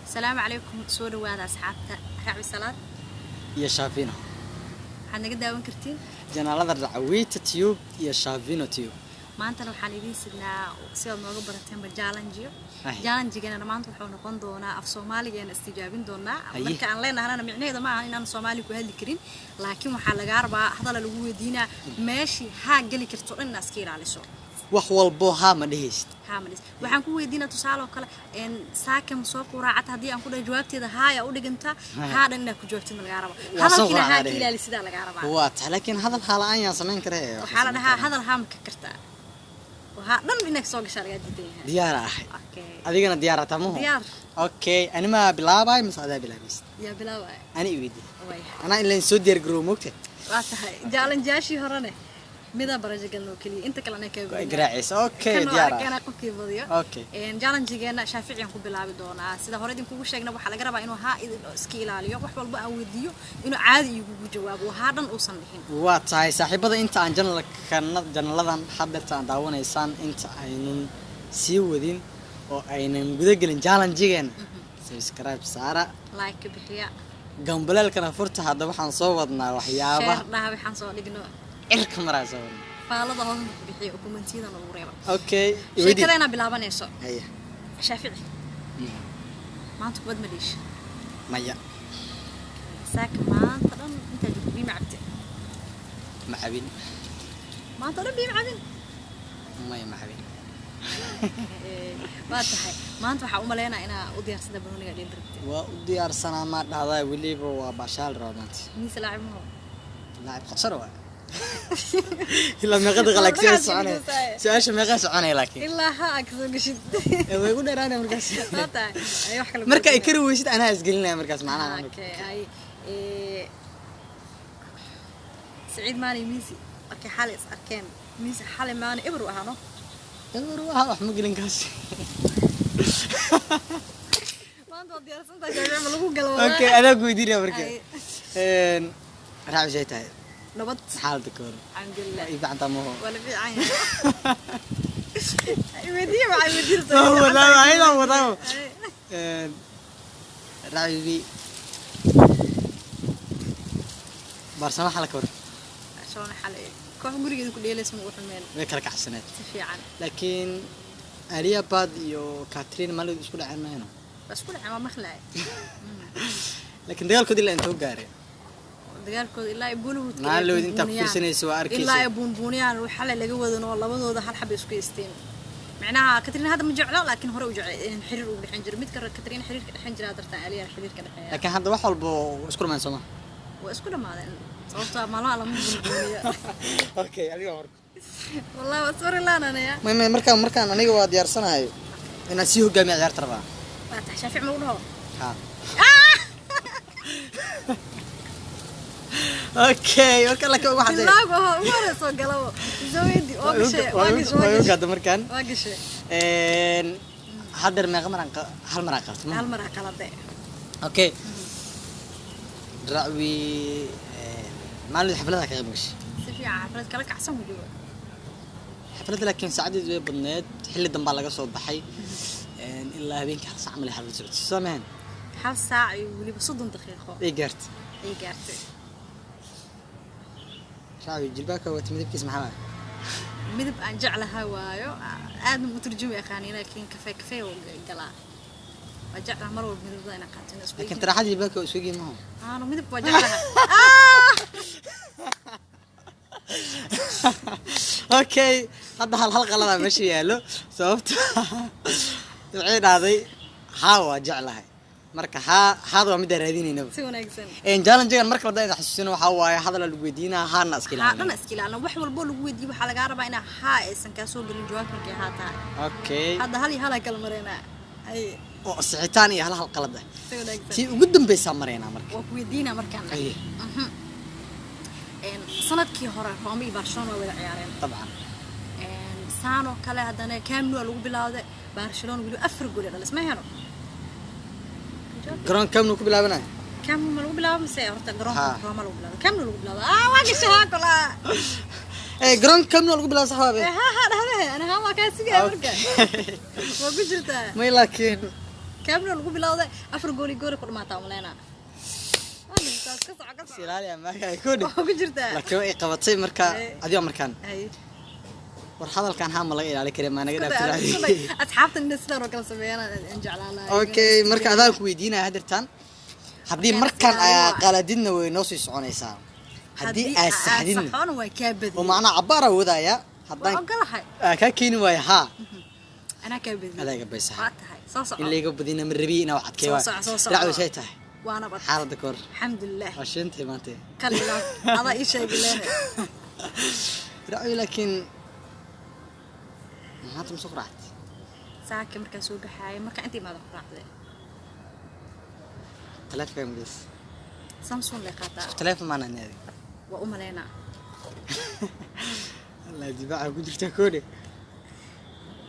Asalaamu calaykum, soo dhawaada asxaabta Racwi Salaad iyo Shaafino. Waxaad naga daawan kartiin janaalada Racwiita Tube iyo Shaafino Tube. Maantana waxaan idiin sidnaa, sidaad nooga barateenba, challenge-yo. Ay. Challenge-gana maanta wuxuu noqon doonaa af soomaaligeena istijaabin doonaa. Aye. Marka aan leenahanana micnaheeda ma aha inaan soomaali ku hadli karin, laakiin waxaa lagaa rabaa hadala lagu weydiinaa meeshii haa geli karto dhan inaad iska ilaaliso. Wax walbo haa ma dhehaysid. Haa ma dhis. Waxaan ku weydiinaa tusaale oo kale saaka ma soo quraacata? Haddii aan ku dhahay, jawaabteeda haaya u dhigantaa. Haya. Haa dhan inaad ku jawaabtid ma lagaa rabaa. Waa soo Hadalkiina haa quraacdaa ka dhehe. ilaali sidaa lagaa rabaa. Waa tahay, laakiin hadal haa la-aan yaan samayn karee? Waxaa la dhahaa hadal haa ma ka kartaa, haa dhan inaad soo gashaa lagaa diidan yahay. Diyaara ahay. Okay. Adigana diyaara tamuhu? Diyaar. Okay, animaa bilaabay mise adaa bilaabaysid? Yaa bilaabaya? Ani iweydi. Way. Anaa ilaan soo diyaar garoow, moogta. Waa tahay, challenge-yaashii horene midaa barajo galno keliya, inta kalena kaa Garaacaysa. Okay. Kan Diyaar arkana ah. Qofkii badiyo. Okay. Challenge-geena Shaaficiyaan ku bilaabi doonaa. Sida hore idinkugu sheegna, waxaa laga rabaa inuu haa idin iska ilaaliyo, wax walba aan weydiiyo inuu caadi igugu jawaabo, haa dhan uusan dhihin. Waa tahay saaxiibada, inta aan janalkana janaladan hadeerta aan daawanaysaan, inta aynun sii wadin oo aynan guda gelin challenge-geena, subscribe saara, like ka bixiya, gambaleelkana furta. Hadda waxaan soo wadnaa waxyaabaha share dhaha waxaan soo dhigno. Cirka maraa soo wadnaa. Faalada hoosna ku bixiya oo comment-iyadana ugu reeba. Okay, iweydi. Sheekadeena bilaabanayso. Haya. Shaafici, maanta kubad ma dhiish? Maya. Saaka maanta dhan intaa joogto biyo ma cabte? Ma cabin. Maanta dhan biyo ma cabin? Maya, ma cabin. Waa tahay, maanta waxaa u maleynaa inaa u diyaarsada banooniga dheel rabte. Waa u diyaarsanaa maa dhahdaa, weliba waa baashaal rabaa maanta. Miise laacib maho? Laacib khatar waa. Ilaa meeqa daqiiqa laakiin Magacaas soconaya? gelinaysaa. Su-aasha meeqa soconaya laakiin? Ilaa ha aa kasoo geshid. Ee, way igu dheeraanaya markaas. Waa tahay. Ay, wax kale. Marka ay kari weysid anaa isgelinaya markaas macnaha. Okay, ay Saciid Maani Miisi markay xalay is arkeen, Miisi xalay maani eber u ahaa, no? Eber waxa wax ma gelin kaas. Maanta waa diyaarsantahay, Shaafici, ma lagu galo? Okay, adaa ku weydiinaya marka. Ay. Raaci shay tahay? Nabad. Xaaladda ka waran? Alxamdulilah. Ii fiicantaa maho? Waa la fiican yahay. Weydiiya, waxaa weydiinaysaa. Waa wadaa, ayadaa wadaa. Raaci, Barcelona xala ka waran? Barcelona xalay koox gurigeeda ku dheelaysa ma u xumeen. Way kala kacsaneed. Si fiican. Laakiin Alia Bad iyo Katrina maalin isku dhaceen mahayno? Waa isku dhaceen, waa maqlaay. Laakiin dagaalkood ilaa intuu gaaray? Dagaalkooda ilaa ay Bollywood. Maalin intaa ku fiirsanayso waa arkaysa. Ilaa ay buunbuuniyaan xalay laga wadan oo labadooda hal xaba isku haysteen. Macnaha Katrina hadda ma jeclo, laakiin hore u jecel xiriir ugu dhexeyn jiray mid kale. Katrina xiriirka dhexeyn jiraa dartaan Aliya xiriirka dhexeeya. Laakiin hadda wax walba isku dhamaan sooma? Waa isku dhamaadeen, sababtoo ah maalmaha lama buunbuuniyo. Okay, adiga marka. Wallahi waa sorry laananaya. May, markaan aniga waa diyaarsanahay inaan sii hogaamiya ciyaarta rabaa. Waa tax, Shaafic ma lagu dhaho? Ha, okay, marka laakiin waxaad Bilaagu aho ugu hore soo galabo soo weydi, waa gashay, waa gashay, waa gashay. Gaada markaan. Waa gashay. Haddeer meeqa maraan hal maraan qabto ma? Hal mar aa qalade. Okay, Racwi, maalin xafladaha ka qayb gashay? Si fiican, xaflad kala kacsan weliba. Xafladda laakiin saacadeedu way badneed, xilli dambaa laga soo baxay. Ilaa habeenkii 1 saac malay xaflad socotay, soo mahan? 1 saac iyo weliba 30 daqiiqo. Ay gaartay. Ay gaartay. Racwi, jilbaabka wata midabkiisa maxaa waaye? Midab aan jeclahay waayo, aadna u turjumi aqaani, laakiin kafee kafee oo galaa waa jeclaha mar walba midabada inaan qaato inaan isku Laakiin taraaxada jilbaabka waa isku egyihiin maho? Aano midab waa jeclahay. Okay, hadda hal hal qaladaa meesha yaallo, sababta waxay dhahday haa waa jeclahay. Marka haa haada waa midaan raadinaynaba. Si wanaagsan. Challengegan marka hadda idin xasuusino waxaa waaye hadala lagu weydiinaa, haana iska Haa dhan ilaalina. Iska ilaalina. Wax walbo lagu weydiiyo waxaa lagaa rabaa inaa haa aysan kaa soo gelin jawaab markay haa tahay. Okay. Hadda hal iyo halaa kala mareynaa ay. Oo sixitaan iyo hal hal qalad ah. Si wanaagsan. Tii ugu dambeysaa maraynaa marka. Waa ku weydiinaa markaan. Aye. Sanadkii hore Roma iyo Barcelona waa wada ciyaareen. Dabcan. Saan oo kale haddana Camp Nou lagu bilaawday, Barcelona weliba 4 gool ay dhalis ma heno. Garoon Camp Nou ku bilaabanaya. Camp Nou ma lagu bilaabo mise horta garoonka Ha. Roma lagu bilaabo? Camp Nou lagu bilaabo. Ah, waa gashay haa kola. Ee, garoonka Camp Nou lagu bilaabo, sax waabe. Ha ha dhahde, ana ha waa kaa sugaya marka. Waa ku jirtaa. May, laakiin Camp Nou lagu bilowday, afar gool iyo gool ku dhamaataa umaleynaa. Waa dhigtaas, ka soco, ka soco. Ilaali amaaga ay ku dhig. Waa ku jirtaa. Laakiin way qabatay marka adigo markaan. Hay. War hadalkan haa ma laga ilaali kare, maa naga dhaafti. Asxaabtan inay sidaan oo kale sameeyaan aan jeclaan lahaa. Okay, marka adaan ku weydiinaya hadirtaan, haddii markaan Markaan aa qaladidna way noo sii soconaysaa, haddii aa saxdidna saxoona waa kaa oo badiyay. Macnaa cabbaaraa wadaaya Waa haddaan ogolahay. Aa kaa keeni waayo haa. Anaa kaa badiyay. Adaaga baysaha. Waa tahay, soo soco. In layga badina ma rabi inaa wax adkeey. Soo Waay soco, soo soco. Racdo shay tahay. Waa nabad. Xaaladda kahor. Alxamdulilah. Waa shintay maanta. Kalila adaa ii sheegi leene. Racdo, laakiin maanta ma soo quraacad? Saaka markaa soo baxaaya, markaa inta imaada ku raacday. Taleefonka magaciis? Samsung lay qaataa. Taleefon maana naadi. Waa u maleynaa. Allah dibaaca ku jirta koodhe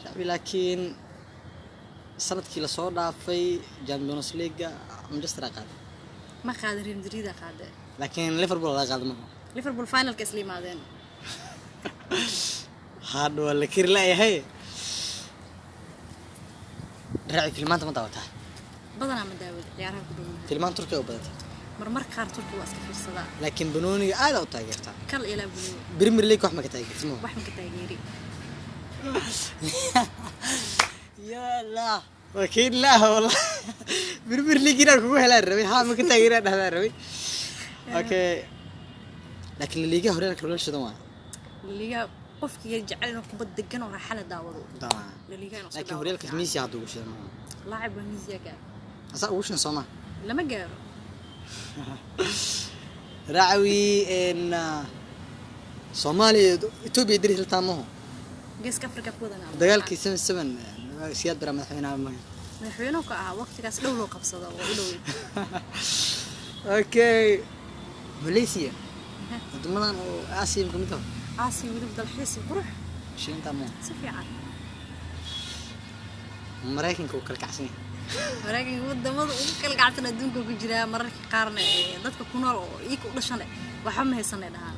shacbi. Laakiin sanadkii lasoo dhaafay Champions League Manchester aa qaaday. Ma qaadin, Real Madrid aa qaaday. Laakiin Liverpool laga qaaday maaha? Liverpool finalka isla yimaadeen. Hadha waa la keri la'yahay. Raaci, filmaanta ma daawataa? Badanaa ma daawada, ciyaaraha ku dhownahay. Filmaan Turkiga u badanta? Marmar qaar Turki waa iska fiirsadaa. Laakiin banooniga aad u taageertaa? Kal ilaa banooni. Premier League wax ma ka taageerta ma? Wax ma ka taageeri. Ya Allah, waa keen laah wallah. Premier League inaan kugu helaan rabay, haa ma ka taageeraa dhahdaa rabay. Okay, laakiin La Liga horyaalka loola shidan waa. Liga qofkii jecel inuu kubad degan oo raaxa la daawado, La Liga inuu iska laakiin daawado horyaalka fiican. Messi hadda ugu shidan maaha? Laacib waa Messi gaar. Asaa ugu shidan soo ma? Lama gaaro. Raacawi en Soomaaliya Ethiopia diris la taamaho. Geeska Afrika ku wadanaa. Dagaalkii 77 Siyaad Bara madaxweynaha Madaxweynuhu ka ahaa waqtigaas dhow loo qabsado oo u dhow. Okay, Malaysia, wadamadan oo Aasiya ka mid ah. Aasiya weliba, dalxiis iyo qurux. Shiinta ma? Si fiican. Maraykanka uu kala kacsan yahay. Maraykanka wadamada ugu kala kacsan adduunka ku jira. Mararka qaarna ee dadka ku nool oo iyaga u dhashan waxba ma haysanay dhahaan.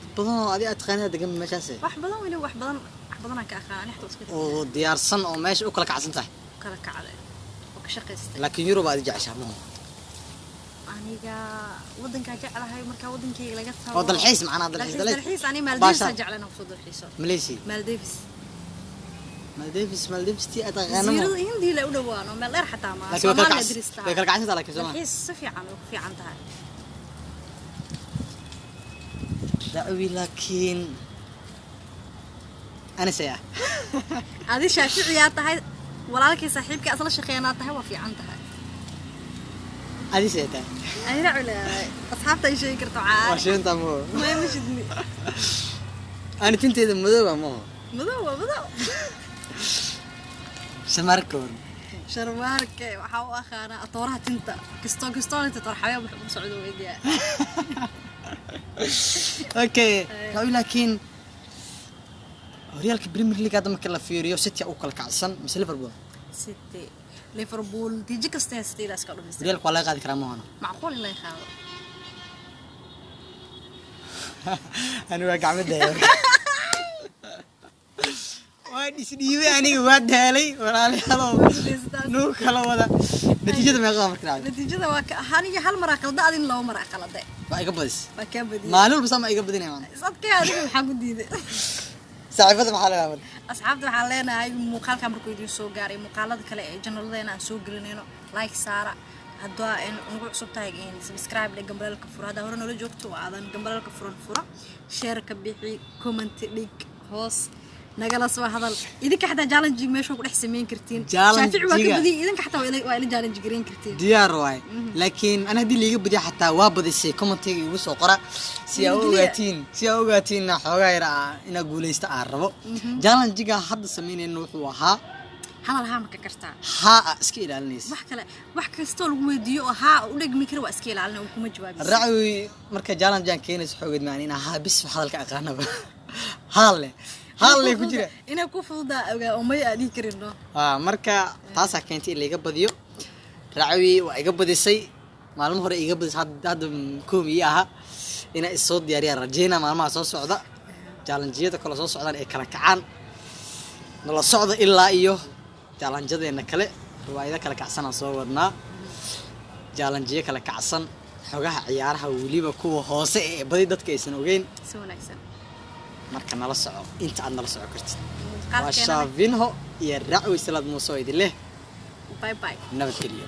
Dad badan oo adi aad taqaanaa degan meeshaas. Wax badan weliba, wax badan, wax badan aan ka aqaan ani xataa iska Oo diyaarsan oo meesha u kala kacsan tahay. Kala kacday oo ka shaqaystay. Laakiin Yurub aad jeceshaa maaha? Aniga wadankaa jeclahay markaa wadankayga laga tago. Oo dalxiis macnaa, dalxiis. Dalxiis, dalxiis ani Maldives aan jeclahay inaan kusoo dalxiiso. Malaysia? Maldives. Maldives, Maldives tii aad taqaana ma? Jasiirada Hindi la u dhawaan oo meel dheer xataa ma Laakiin way kala Soomaaliya diris way kala tahay. Kacsan tahay laakiin Soomaaliya. Dalxiis si fiican way ku fiican tahay. Racwi, laakiin anisaya. Adi shaaficiyaa tahay, walaalkii saaxiibkii asla shaqeynaa tahay, waa fiican tahay. Adisaya tahay. Ani racwi leeyahay, asxaabta ay sheegi karto Waa caa shiinta mo. Ma shidni. Ani tinteeda madooba maho. Madow waa madow. Shamarkoor. Sharmaarke waxaa u aqaanaa atooraha tinta kastoo kastoo inta torxayo wax u socdo u egyaa. Okay, racwi, laakiin horyaalka Premier League hadda marka la fiiriyo, City u kala kacsan mise Liverpool? City. Liverpool natiijo kasta haystay ilaa iska dhumisay. Horyaalka waa laga qaadi karaa mahona? Macquul in laga qaado. Ani waa gacmo daayo, waa dhisdhiibay, aniga waa daalay walaalayaalow. Nuu kala wada natiijada meeqa marka dhacday? Natiijada waa ka aniga hal mar qalda, adin laba mar qalade. Waa iga badis. Waa kaa badiyay. Maalin walba saa ma iga badinaya maanta. Is adkee, adiga maxaa ku diiday? Saaxiibada maxaa leedahay marka? Asxaabta waxaan leenahay muuqaalka markuu idiin soo gaaray, muuqaalada kale ee channeladeena aan soo gelinayno like saara. Haddaa in ugu cusub tahay in subscribe dhe, gambalaalka furo. Haddaa hore noola joogto oo aadan gambalaalka furan, furo, share ka bixi, comment dhig hoos, nagala soo hadal. Idinka xataa challenge meesha ku dhex sameyn kartiin. Shaafici waa ka Challenge-ga. badiyay, idinka xataa waa ila challenge gareyn kartiin. Diyaar waay, laakiin ana haddii liiga badiya xataa waa badisay commentiga igu soo qora si aa u Dhiirigeliya. ogaatiin, si aa u ogaatiin inaa xoogaa yar inaa guuleysta aan rabo. Challenge-ga hadda sameynayna wuxuu ahaa hadal haa ma ka kartaa? Haa aa iska ilaalinaysa. Wax kale, wax kastoo lagu weydiiyo oo haa u dhegmi kara waa iska ilaalina oo kuma jawaabaysa. Racwi, marka challenge aan keenayso xoogeed maan inaa haa bis hadalka aqaanaba, hadal leh, hadal leh ku jira. Inay ku fududaa ogaa oo may aa dhihi karin no. Marka taasaa keentay in laiga badiyo. Racwi waa iga badisay maalmo hore, iga badisay hadda koom ii ahaa inaa isoo diyaariyaan rajeyna maalmaha soo socda, challenge-yada kale soo socdaan ay kala kacaan. Nala socda ilaa iyo challenge-yadeena kale. Riwaayado kala kacsanaan soo wadnaa, challengeyo kala kacsan, xogaha ciyaaraha, weliba kuwa hoose ee badi dadka aysan ogeyn. Si wanaagsan. Marka nala soco inta aad nala soco kartid. Waa Muuqaalkeenana Shaafinho iyo Racwi Salaad Muuse oo idin leh bye bye. Nabadgeliyo.